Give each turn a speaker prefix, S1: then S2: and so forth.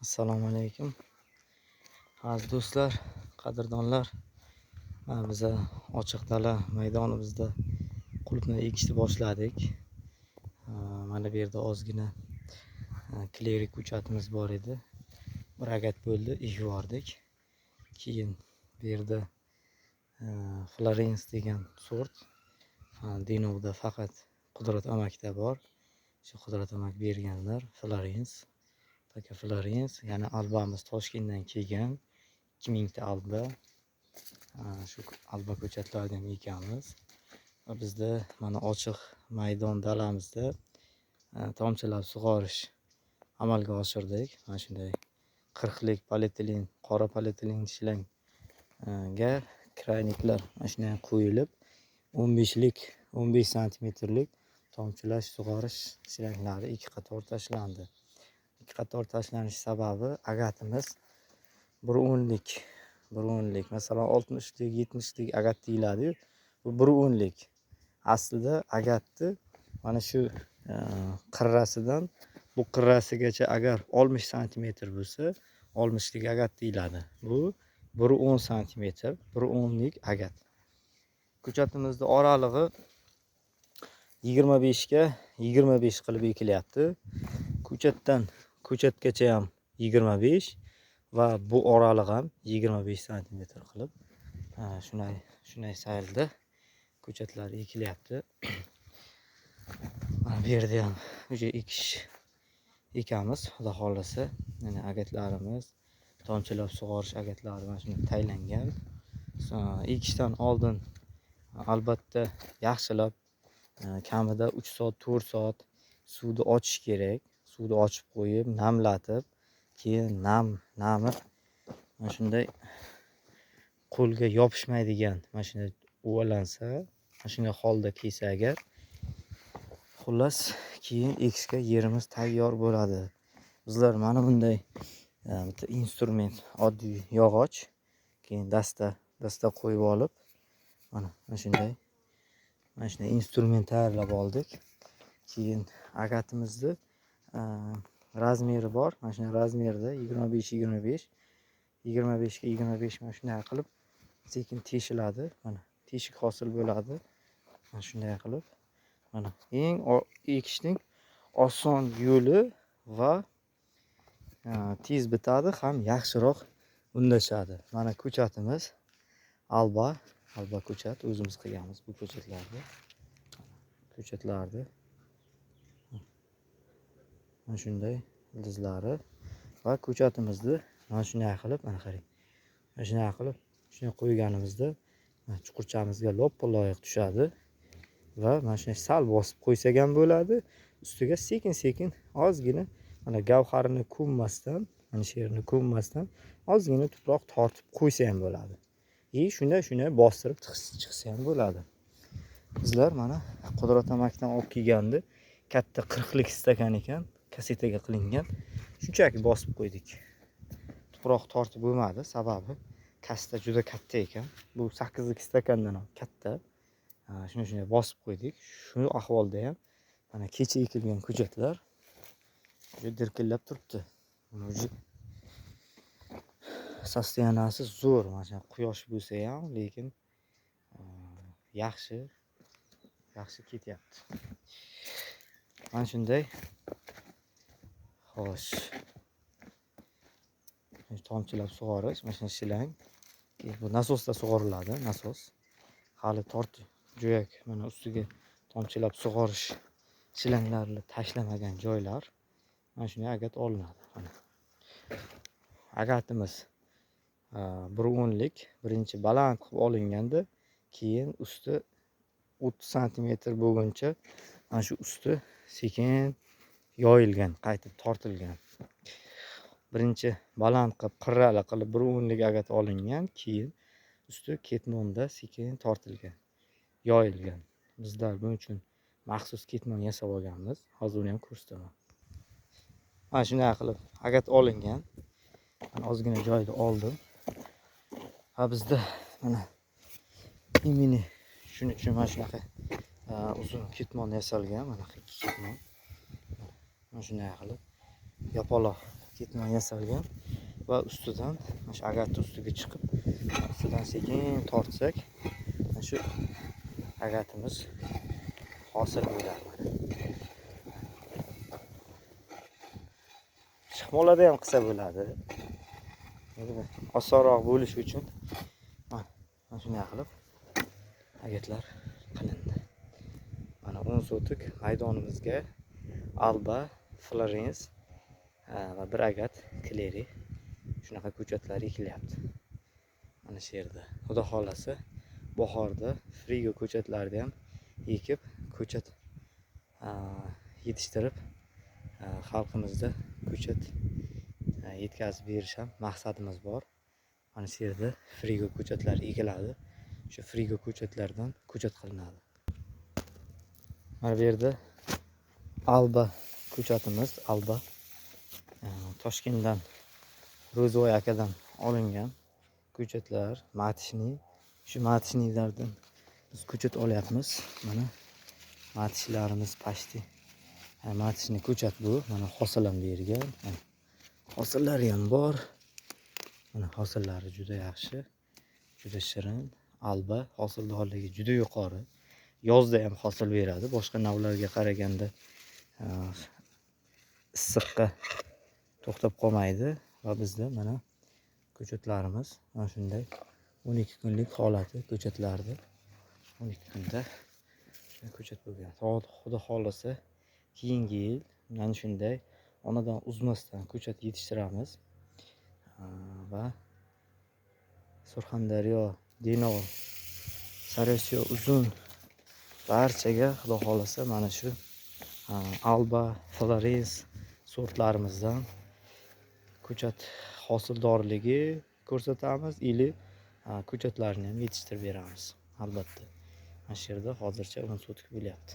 S1: Assalomu alaykum. Aziz do'stlar, qadrdonlar. Mana biza ochiq dala maydonimizda qulupnay ekishni boshladik. Mana bu yerda ozgina klerik ko'chatimiz bor edi. Bir agat bo'ldi, ekib yubordik. Keyin bu yerda Florens degan sort, Denovda faqat Qudrat amakda bor. Shu Qudrat amak berganlar Florens. Taka Florens, yana albamiz Toshkentdan kelgan 2000 ta alba. Shu alba ko'chatlardan ekamiz. Va bizda mana ochiq maydon dalamizda tomchilab sug'orish amalga oshirdik. Mana shunday 40lik polietilen, qora polietilen shlangga krayniklar mana shunday qo'yilib, 15lik, 15 santimetrlik tomchilash sug'orish shlanglari ikki qator tashlandi. Ikki qator tashlanish sababi agatimiz 1,10lik, 1,10lik, masalan 60lik, 70lik agat deyiladi-yu, bu 1,10lik. Aslida agatni mana shu qirrasidan bu qirrasigacha agar 60 santimetr bo'lsa, 60lik agat deyiladi. Bu 1,10 santimetr, 1,10lik agat. Ko'chatimizda oralig'i 25 ga 25 qilib ekilyapti. Ko'chatdan ko'chatgacha ham 25 va bu oraliq ham 25 santimetr qilib, shunday saylda ko'chatlar ekilyapti. Mana bu yerda ham o'sha ekish ekamiz, xudo xohlasa. Mana agatlarimiz, tomchilab sug'orish agatlari mana shunday taylangan. Ekishdan oldin albatta yaxshilab kamida 3 soat, 4 soat suvni ochish kerak. Suvni ochib qo'yib, namlatib, keyin nami mana shunday qo'lga yopishmaydigan mana shunday uvalansa, mana shunday holda kelsa agar, xullas, keyin ekishga yerimiz tayyor bo'ladi. Bizlar mana bunday bitta instrument, oddiy yog'och, keyin dasta dasta qo'yib olib, mana shunday instrument tayyorlab oldik. Keyin agatimizni razmeri bor, mana shunday razmerda 25 25, 25 ga 25 mana shunday qilib sekin teshiladi. Mana teshik hosil bo'ladi. Mana shunday qilib, mana eng ekishning oson yo'li va tez bitadi, ham yaxshiroq undashadi. Mana ko'chatimiz alba, alba ko'chat o'zimiz qilganmiz bu ko'chatlarni. Ko'chatlarni mana shunday ildizlari va ko'chatimizni mana shunday qilib, mana qarang. Mana shunday qilib, shunday qo'yganimizda mana chuqurchamizga loppa loyiq tushadi va mana shunday sal bosib qo'ysak ham bo'ladi. Ustiga sekin-sekin ozgina mana gavharini ko'mmasdan, mana shu yerini ko'mmasdan ozgina tuproq tortib qo'ysa ham bo'ladi. Shunday shunday bostirib chiqsa ham bo'ladi. Bizlar mana Qudrat amakdan olib kelgandi, katta 40lik stakan ekan, kasetaga qilingan. Shunchaki bosib qo'ydik. Tuproq tortib bo'lmadi, sababi kasta juda katta ekan. Bu 8lik stakandan ham katta. Shuni shunday bosib qo'ydik. Shu ahvolda ham mana kecha ekilgan ko'chatlar juda dirkillab turibdi. Buni o'zi sostoyanasi zo'r, mana shu quyosh bo'lsa ham, lekin yaxshi, yaxshi ketyapti. Mana shunday. Xo'sh. Tomchilab sug'orish, mana shunday shlang. Keyin bu nasosda sug'oriladi, nasos. Hali tort jo'yak mana ustiga tomchilab sug'orish shlanglarini tashlamagan joylar mana shunday agat olinadi. Mana agatimiz 1,10lik, birinchi baland qilib olinganda, keyin usti 30 santimetr bo'lguncha mana shu usti sekin yoyilgan, qaytib tortilgan. Birinchi baland qilib, qirrali qilib 1,10lik agat olingan, keyin usti ketmonda sekin tortilgan, yoyilgan. Bizlar buning uchun maxsus ketmon yasab olganmiz. Hozir uni ham ko'rsataman. Mana shunday qilib agat olingan. Mana ozgina joyda oldim. Ha, bizda mana imini shuning uchun mana shunaqa uzun ketmon yasalgan, mana ikki ketmon. Mana shunday qilib yapaloq Ketmon yasalgan va ustidan mana shu agatni ustiga chiqib, ustidan sekin tortsak, mana shu agatimiz hosil bo'ladi. Shixmolada ham qilsa bo'ladi. Osonroq bo'lishi uchun mana shunday qilib agatlar qilindi. Mana 10 sotik maydonimizga Alba, Florence va bir agat Kleri shunaqa ko'chatlar ekilyapti. Mana shu yerda. Xudo xolasa bahorda frigo ko'chatlarni ham ekib, ko'chat yetishtirib, xalqimizda ko'chat yetkazib berish ham maqsadimiz bor. Mana shu yerda frigo ko'chatlar ekiladi. Shu frigo ko'chatlardan ko'chat qilinadi. Mana bu yerda Alba ko'chatimiz, Alba Toshkentdan Ro'zvoy akadan olingan ko'chatlar, matishni. Shu matishnilardan biz ko'chat olyapmiz. Mana matishlarimiz pashti. Matishni ko'chat bu. Mana hosil ham bergan. Mana hosillari ham bor. Mana hosillari juda yaxshi, juda shirin. Alba hosildorligi juda yuqori. Yozda ham hosil beradi. Boshqa navlarga qaraganda issiqqa to'xtab qolmaydi va bizda mana ko'chatlarimiz mana shunday 12 kunlik holati ko'chatlardi. 12 kunda ko'chat bo'lgan. Xudo xolasa keyingi yil mana shunday onadan uzmasdan ko'chat yetishtiramiz va Surxondaryo, Denov, Sariosiyo uzun barchaga Xudo xolasa mana shu Alba, Florence sortlarimizdan ko'chat hosildorligi ko'rsatamiz ili ko'chatlarni ham yetishtirib beramiz albatta. Mana shu yerda hozircha 10 sotik bo'lyapti.